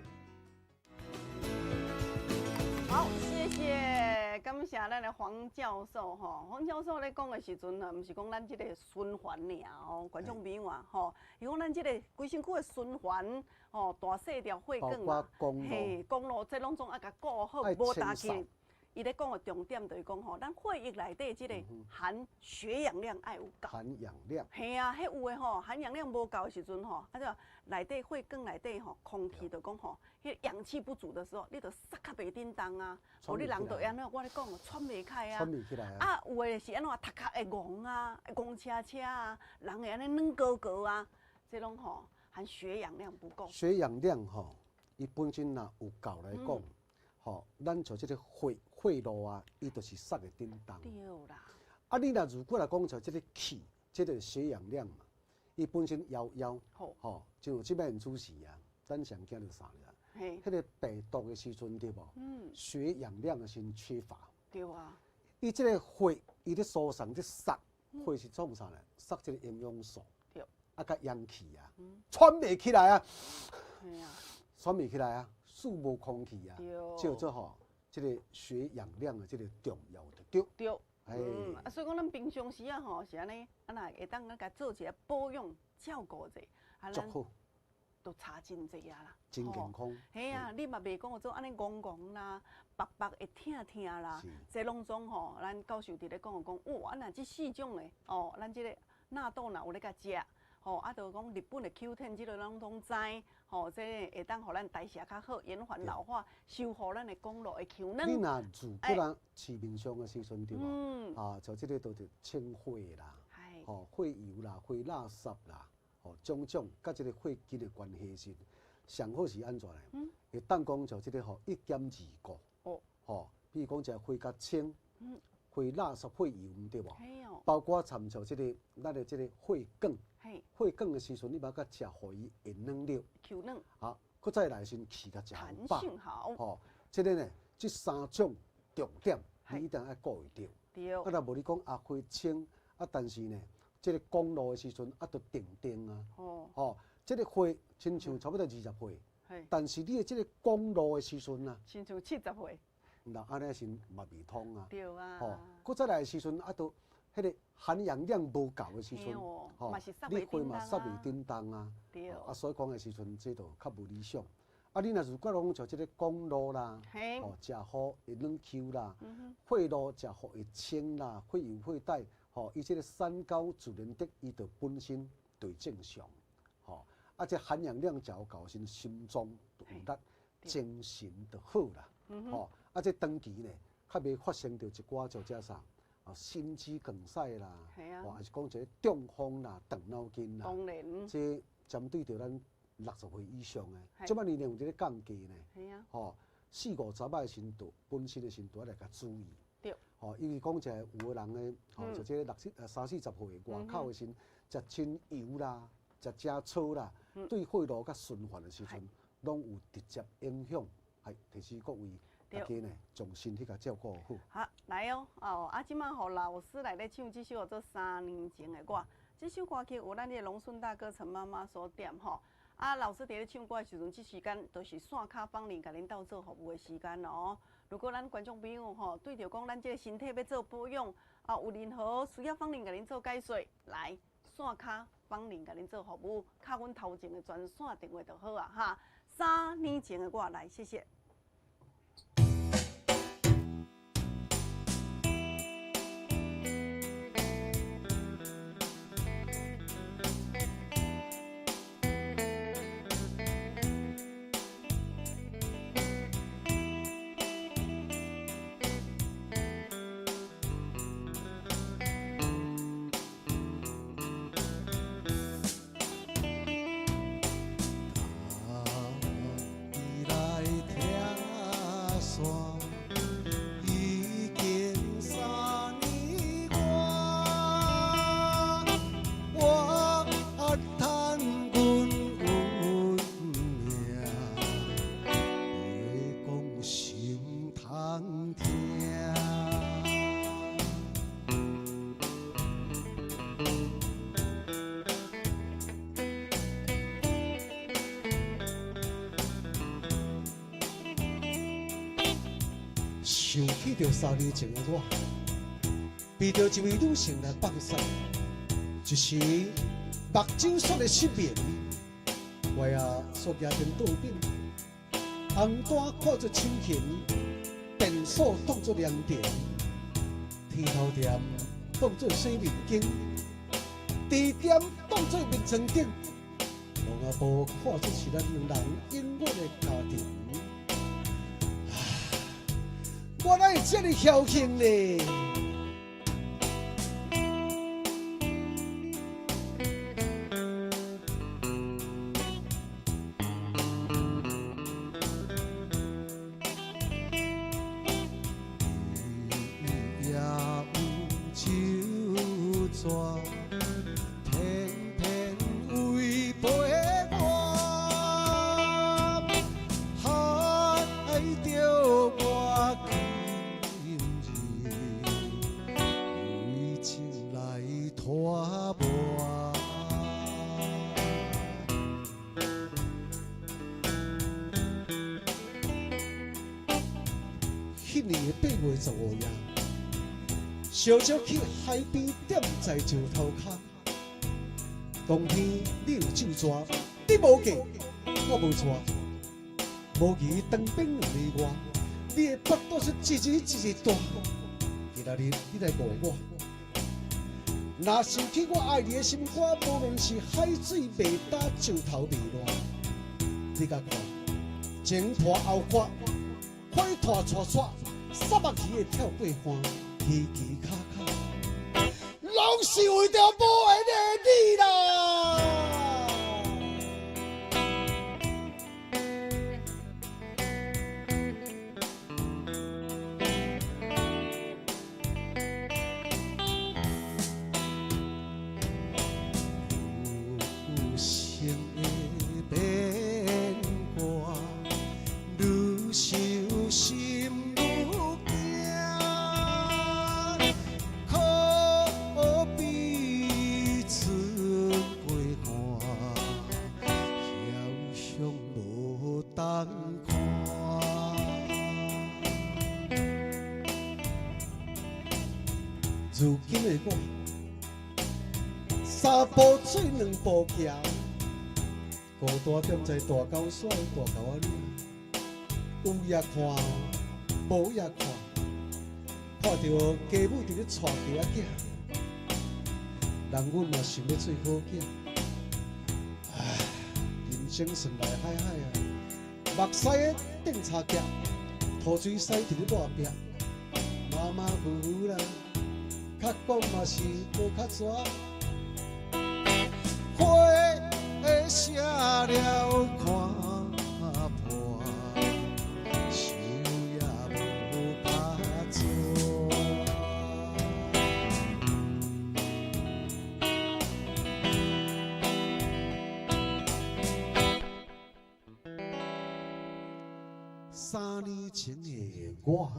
好，謝謝，感謝咱的黃教授吼。黃教授咧講的時陣啊，毋是講咱這個循環爾哦，觀眾朋友啊，吼，伊講咱這個規身軀的循環吼，大細條血管啊，嘿，公路這攏總愛共顧好，無焦去。伊咧講的重點就是講吼，咱血液內底這個含血氧量愛有夠。含氧量。嘿啊，彼有的吼，含氧量無夠的時陣吼，啊就內底血管內底吼，空氣就講吼，彼氧氣不足的時候，你就塞較袂振動啊，無你人就會按怎？我咧講喘袂開啊。喘袂起來啊。啊，有的是按怎？頭殼會戇啊，會戇車車啊，人會按呢軟膏膏啊，這攏吼含血氧量不夠。血氧量吼，伊本身若有夠來講。吼，咱像這個血血路啊，伊就是塞會振動。對啦。啊，你若如果來講像這個氣，這個血氧量嘛，伊本身枵枵，吼，就像這擺主持啊，咱上驚著啥爾？嘿。彼個病毒的時陣對無？血氧量的先缺乏。對啊。伊這個血，伊咧輸送咧塞，血是創啥咧？塞這個營養素。對。啊，佮氧氣啊，喘袂起來啊。嘿啊。喘袂起來啊。輸無空氣啊，叫做吼，這個血氧量的這個重要的對。對，嗯，啊，所以講咱平常時啊吼是按呢，啊若會當共做一下保養照顧者，啊，咱都差真濟啊啦。真健康。嘿啊，你嘛袂講做按呢戇戇啦，腹腹會疼疼啦，這攏總吼，咱教授佇咧講講，哇，啊若這四種的哦，咱這個納豆若有咧共食，吼，啊，就講日本的 Q10 這个攏總知，吼，這會當予咱代謝較好，延緩老化，修復咱的公路的機能。你若自個人市面上的時陣對無？啊，就這個都是清血啦，吼，血油啦，血垃圾啦，吼，種種，佮這個血筋的關係是上好是按怎呢？會當講就這個吼一兼二顧，吼，比如講一個血較清，血垃圾、血油毋對無？包括參像這個咱的這個血管。血管的時陣，你把佮食，予伊會軟了。軟。啊，閣再來是氣較食飽。彈性好。吼，這個呢，這三種重點，你一定愛顧會著。對。啊，若無你講啊，血清啊，但是呢，這個公路的時陣啊，都定定啊。哦。吼，這個血親像差不多20歲。但是你的這個公路的時陣啊，親像70歲。那按呢是嘛袂通啊。對啊。吼，閣再來的時陣啊，都。彼個含氧量無夠的時陣，吼，你血嘛塞袂振動啊，啊，所以講的時陣，這就較無理想。啊，你若是閣講像這個公路啦，吼，食好會軟 Q 啦，血路食好會清啦，血油血帶，吼，伊這個三高自然得，伊就本身就正常，吼，啊，這含氧量誠有夠時，心臟就有力，精神就好啦，吼，啊，這長期呢，較袂發生著一寡就這啥。啊，心肌梗塞啦，哦，還是講一個中風啦、斷腦筋啦，這針對著咱60歲以上的，這擺年齡有佇咧降低呢，吼，40、50仔的時陣，本身的時陣都愛來共注意。對。吼，因為講一個有的人呢，吼，就這個30、40歲外口的時陣，食真油啦，食真粗啦，對血路佮循環的時陣，攏有直接影響，係提示各位。大家呢，將身體共照顧好。好，來哦，哦，啊，這擺予老師來咧唱這首叫做《三年前的我》，這首歌曲有咱的龍順大哥陳媽媽所點吼。啊，老師佇咧唱歌的時陣，這時間就是線跤芳玲共恁鬥做服務的時間哦。如果咱觀眾朋友吼，對著講咱這個身體欲做保養，啊，有任何需要芳玲共恁做解說，來線跤芳玲共恁做服務，敲阮頭前的專線電話就好啊哈。三年前的我來，謝謝。想起著3年前的我，被著一位女性來放殺，一時目睭煞咧失明，我也煞举电桌顶，红单看做手形，电锁当作凉亭，天头店当作洗面间，地点当作眠床顶，王阿婆看做是咱两人永远的家庭。我哪会這麼僥倖呢？伊也有手纸，偏偏违背我，害著我今日为情来拖磨。彼年的8月15夜，小鸟去海边踮在石头跤。当天你有酒蛇，你无嫁，我无错，无疑当兵两里外，你的腹肚是一日一日大。今仔日你来误我，若想起我爱你的心肝，无论是海水袂干，石头袂烂。你共看，前拖后拖，火拖撮撮，沙漠鱼会跳过岸，起起卡卡，拢是为著无缘的你啦。有生的变卦，愈伤心愈惊，可比春过寒，遥想无当看。如今的我，三步水两步行，孤单踮在大高山大沟仔岭，有也看，无也看，看著家母伫咧带鸡仔囝，人阮嘛想欲做好囝，唉，人生算来海海啊，目屎咧顶柴夹，吐水屎伫咧抹壁，马马虎虎啦，较讲嘛是无较蛇。花谢了看破，想也无拍纸。3年前的我。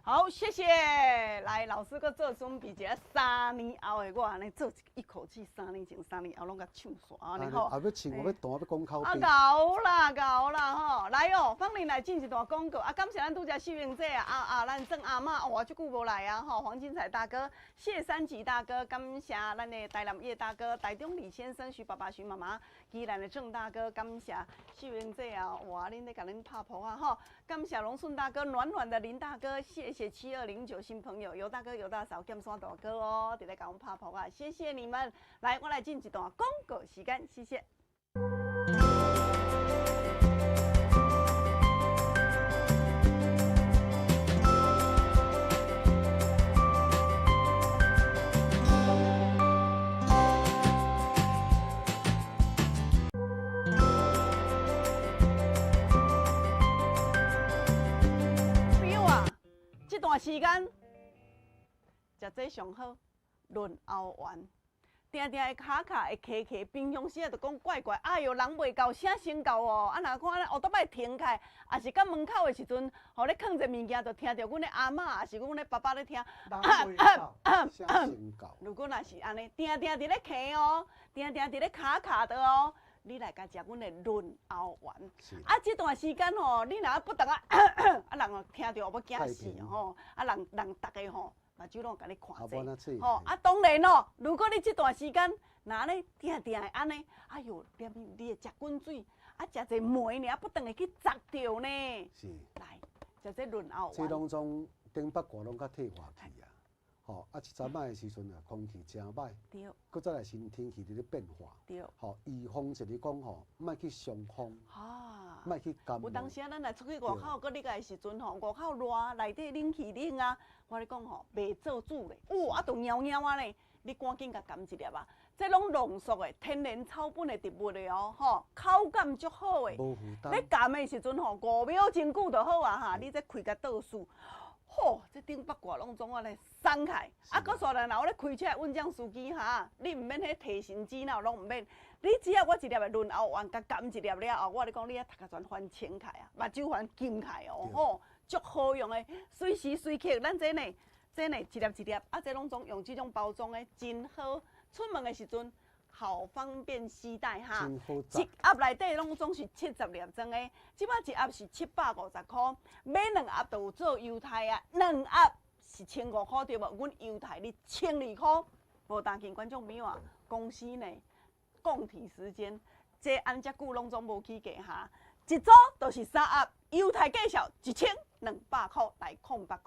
好，谢谢。来，老师阁做准备一下，3年后的我，按呢做一口气，3年前、3年后拢共唱煞，按呢吼。啊，欲唱，我欲弹，欲讲口啊，𠢕啦，𠢕啦吼！来哦，芳玲来进一段广告啊！感谢咱拄才秀英姐啊，咱郑阿嬷，哇，足久无来啊吼！黄金彩大哥、谢三吉大哥，感谢咱的台南叶大哥、台中李先生、徐爸爸、徐妈妈，宜兰的郑大哥，感谢秀英姐啊！哇，恁咧共恁拍噗仔吼！感谢龙顺大哥、暖暖的林大哥，谢谢7209新朋友尤大哥、尤大嫂、剑山大哥哦，伫咧共阮拍噗仔，谢谢你们！来，我来进一段广告时间，谢谢。这段时间食这上好，润喉丸，定定会卡卡会咳咳，平常时啊就讲怪怪，哎哟，人袂到，声先到哦。啊，若看咧，乌托摆停开，也是到门口的时阵，吼咧囥者物件，就听著阮的阿嬷，也是阮的爸爸咧听。人袂到，声先到。如果若是按呢，定定伫咧咳哦，定定伫咧卡卡的哦。你来共食阮的润喉丸。啊，这段时间吼，你若不断啊，啊人哦听著欲惊死吼，啊人人逐家吼目睭拢共你看者，吼啊当然咯，如果你这段时间若按呢定定会按呢，哎哟，连你会食滚水，啊食济糜尔，不断会去砸著呢。是。来，食这润喉丸。这拢总顶北寒拢较退化去啊。吼，啊，这阵仔的时阵啊，空气诚歹，阁再来是天气伫咧变化，吼，预防一个讲吼，莫去伤风，莫去感冒。有当时啊，咱若出去外口，阁你个时阵吼，外口热，内底冷气冷啊，我咧讲吼，袂做主咧，哇，啊，就猫猫啊咧，你赶紧共含一粒啊，这拢浓缩的天然草本的植物的哦，吼，口感足好的。无负担。你含的时阵吼，5秒钟久就好啊哈，你这开共倒数。吼，这顶北挂拢总按呢松开，啊，阁煞来，若我咧开车，阮这司机哈，你毋免彼提神剂，哪有拢毋免，你只要我一粒的润喉丸，共含一粒了后，我咧讲你啊头壳全翻清开啊，目睭翻金开哦，吼，足好用的，随时随刻，咱这呢，这呢一粒一粒，啊，这拢总用这种包装的，真好，出门的时阵好方便携带哈。一盒内底拢总是70粒装的，这摆一盒是750块，买2盒就有做优待啊，2盒是1500块对无？阮优待你1200块，无担心观众朋友啊，公司呢共体时间，這按遮久攏總無起價哈，一組就是三盒，猶太介紹1200箍來0800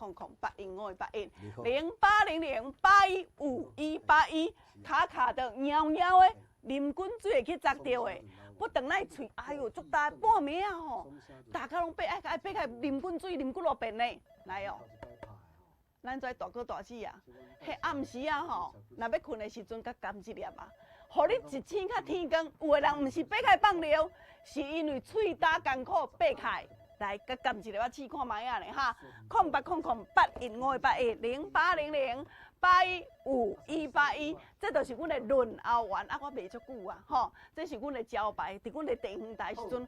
081 0800815181，卡卡的貓貓的，啉滾水會去砸著的，不轉來喙，哎喲，足焦半暝仔吼，大家攏爬愛愛爬起來啉滾水，啉幾落遍呢，來哦。咱這大哥大姊啊，彼暗時啊吼，若欲睏的時陣，佮含一粒啊，予你一醒較天光。有的人毋是爬起來放尿，是因為喙焦艱苦爬起來，來佮含一粒仔試看覓仔咧哈。0800 815 81 0800 815181，這就是阮的潤喉丸啊！我賣足久啊，吼，這是阮的招牌，佇阮的地方台時陣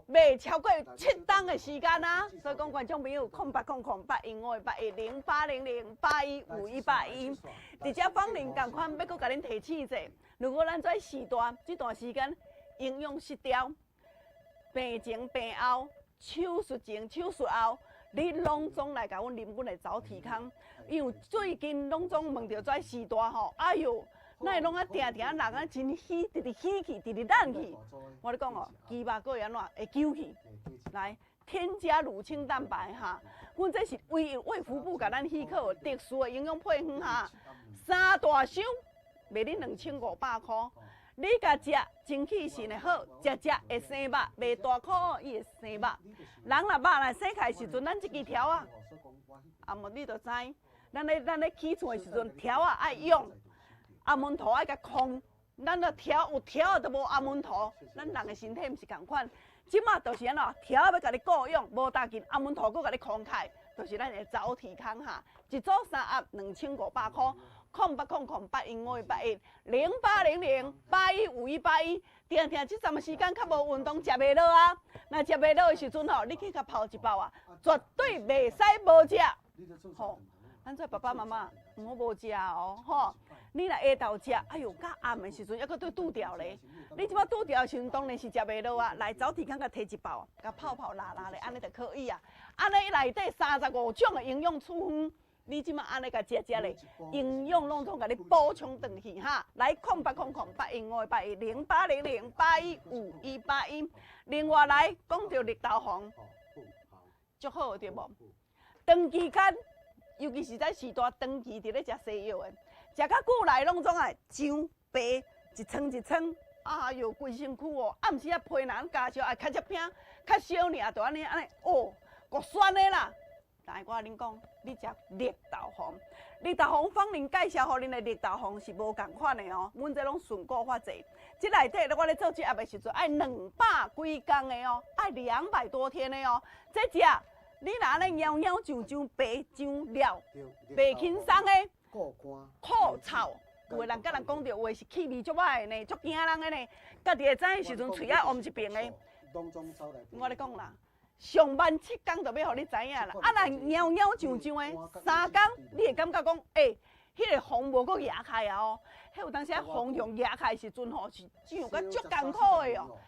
賣超過7冬的時間啊！所以講，觀眾朋友，0800 815 810800 815181，佇遮芳鄰仝款，欲閣共恁提醒者，如果咱這時段這段時間營養失調，病前病後，手術前手術後，你攏總來共阮啉阮的早提康，因為最近攏總問著這時段吼，哎喲，哪會攏啊定定人啊真喜，直直喜氣，直直爛去。我咧講哦，雞肉閣會按怎會揪去？來，添加乳清蛋白哈，阮這是唯一衛福部共咱許可特殊的營養配方哈，三大箱賣你2500箍。你共食，精氣神會好，食食會生肉，袂大箍伊會生肉。人若肉若生起來時陣，咱這支條仔，啊無你就知，咱咧起厝的時陣，條仔愛用，阿門塗愛共匡。咱若條有條仔都無阿門塗，咱人的身體毋是仝款。這馬就是按怎，條仔欲共你顧養，無焦緊，阿門塗閣共你匡開，就是咱的早提康哈，一組三盒2500箍。0800 815 81 0800 815181，定定這陣時間較無運動，食袂落啊。若食袂落的時陣吼，你去共泡一包啊，絕對袂使無食。吼，咱做爸爸媽媽毋好無食哦，吼。你若下晝食，哎喲，到暗的時陣猶閣對拄著咧。你這擺拄著的時陣，當然是食袂落啊。來，早提康共提一包，共泡泡拉拉咧，按呢就可以啊。按呢內底35種的營養處方。你這馬按呢共食食咧，營養攏總共你補充轉去哈。來，0800 815 81 0800 815181。另外來講著綠豆黃，足好對無？長期間，尤其是在時代長期佇咧食西藥的，食較久來攏總愛上白一層一層，哎喲，規身軀哦，暗時仔皮若加燒，愛較才拼，較燒爾就按呢按呢哦，夠酸的啦。來，我共恁講，你食綠豆黃，綠豆黃芳鄰介紹予恁的綠豆黃是無仝款的哦，阮這攏順過法濟。這內底我咧做這盒的時陣，愛200幾工的哦，愛200多天的哦。這食你若按呢貓貓上上白上了，袂輕鬆的，苦臭。有的人佮人講著話是氣味足歹的呢，足驚人的呢。家己會知影時陣，喙仔癀一爿的。我咧講啦。上慢7工就欲予你知影啦，啊若貓貓上上的3工，你會感覺講，欸，彼個風無閣壓開啊哦，彼有當時仔風浪壓開時陣吼，是上甲足艱苦的哦。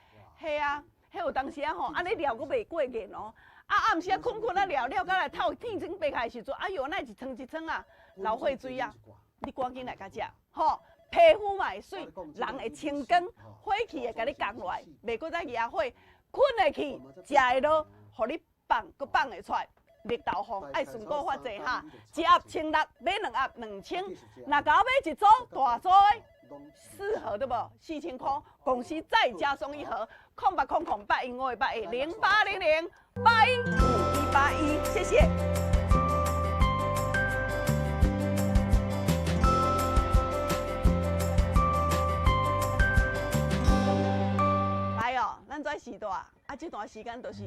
係啊，彼有當時仔吼，按呢尿閣袂過癮哦，啊暗時仔睏睏啊尿尿甲來透天晴爬起來時陣，哎喲，哪會一湯一湯啊，流血水啊，你趕緊來共食，吼，皮膚嘛會媠，人會清光，火氣會共你降落來，袂閣再惹火。睏會去，食會落，予你放，閣放會出來。綠豆黃愛順過法濟哈，一盒1600，買兩盒2000。若共我買一組大組的，四盒對無？4000箍，公司再加送一盒。0800 815 81 0800 815181，謝謝。來哦，咱這時代啊，這段時間就是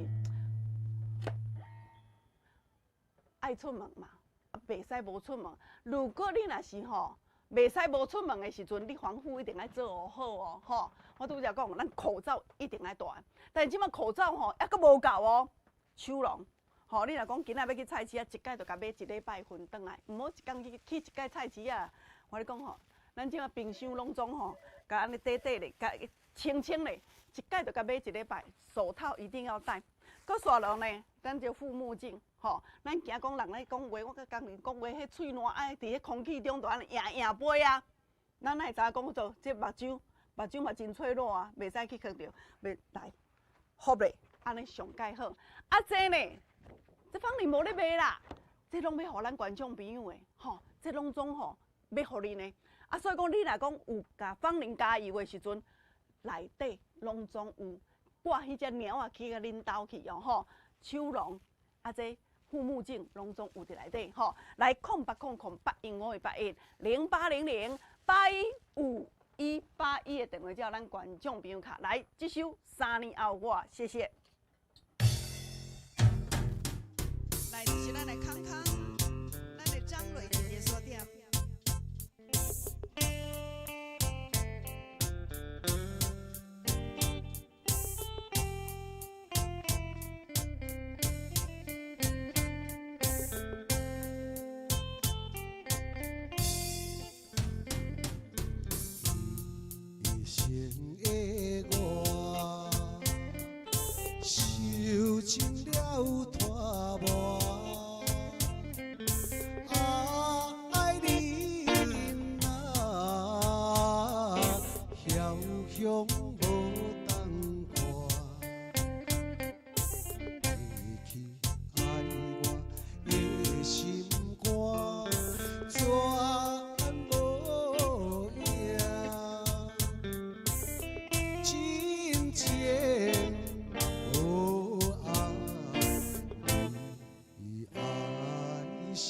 愛出門嘛，啊，袂使無出門。如果你若是吼，袂使無出門的時陣，你防護一定愛做好哦，吼。我拄才講，咱口罩一定愛戴，但是這擺口罩吼，猶閣無夠哦，手籠，吼，你若講今仔欲去菜市仔，一擺就共買一禮拜份轉來，毋好一工去去一擺菜市仔。我咧講吼，咱這擺冰箱攏總吼，共按呢短短咧，共清清咧，一擺就共買一禮拜，手套一定要戴。閣煞落呢，咱就護目鏡，吼，咱驚講人咧講話，我佮工人講話，彼喙瀾愛佇彼空氣中就按呢掖掖飛啊。咱哪會知影講做這目睭目睭嘛真脆弱啊，袂使去囥著，袂來好咧，按呢上蓋好。啊，這呢，這芳玲無咧賣啦，這攏欲予咱觀眾朋友的，吼，這攏總吼欲予恁的。啊，所以講你若講有共芳玲加油的時陣，內底攏總有掛彼隻貓仔去共恁兜去哦，吼，手籠啊，這護目鏡攏總有佇內底，吼，來080081 581 0800 815181的電話，叫咱觀眾朋友卡來，這首三年後我，謝謝。來，就是咱的康康，咱的張磊姐姐所點。一生的我，受盡了拖磨，啊，愛你啊，遙向無當看，提起愛我的心肝，怎無影？真情無愛你愛啥？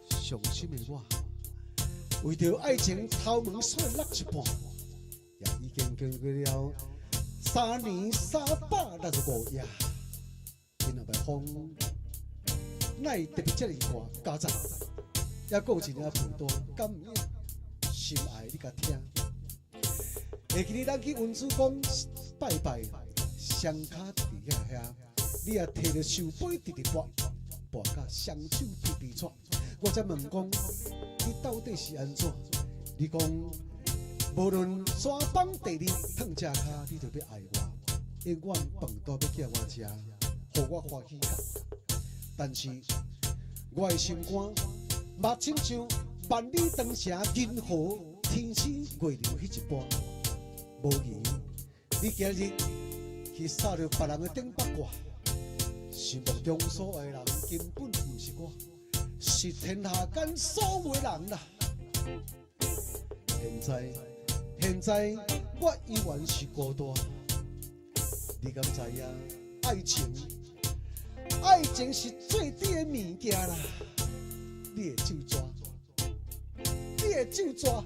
傷心的我，為著愛情頭毛雪落一半，也已經經過了3年365夜。今仔日風，哪會特別遮爾寒？加早，猶閣有一領被單，敢有影？心愛你共聽。會記得咱去溫主公拜拜，雙跤佇遐遐，你也提著壽杯直直跋，跋甲雙手皮皮掣。我才問講，你到底是按怎？你講，無論山崩地裂，褪只跤，你都欲愛我，永遠飯都欲寄我食，予我歡喜甲。但是我的心肝，嘛親像萬里長城銀河天星月亮彼一般，無疑，你今日去掃著別人的頂八卦，心目中所愛的人根本毋是我，是天下間所有的人啦。現在，現在我依然是孤單，你敢知影？愛情，愛情是做甜的物件啦。你會咒蛇，你會咒蛇，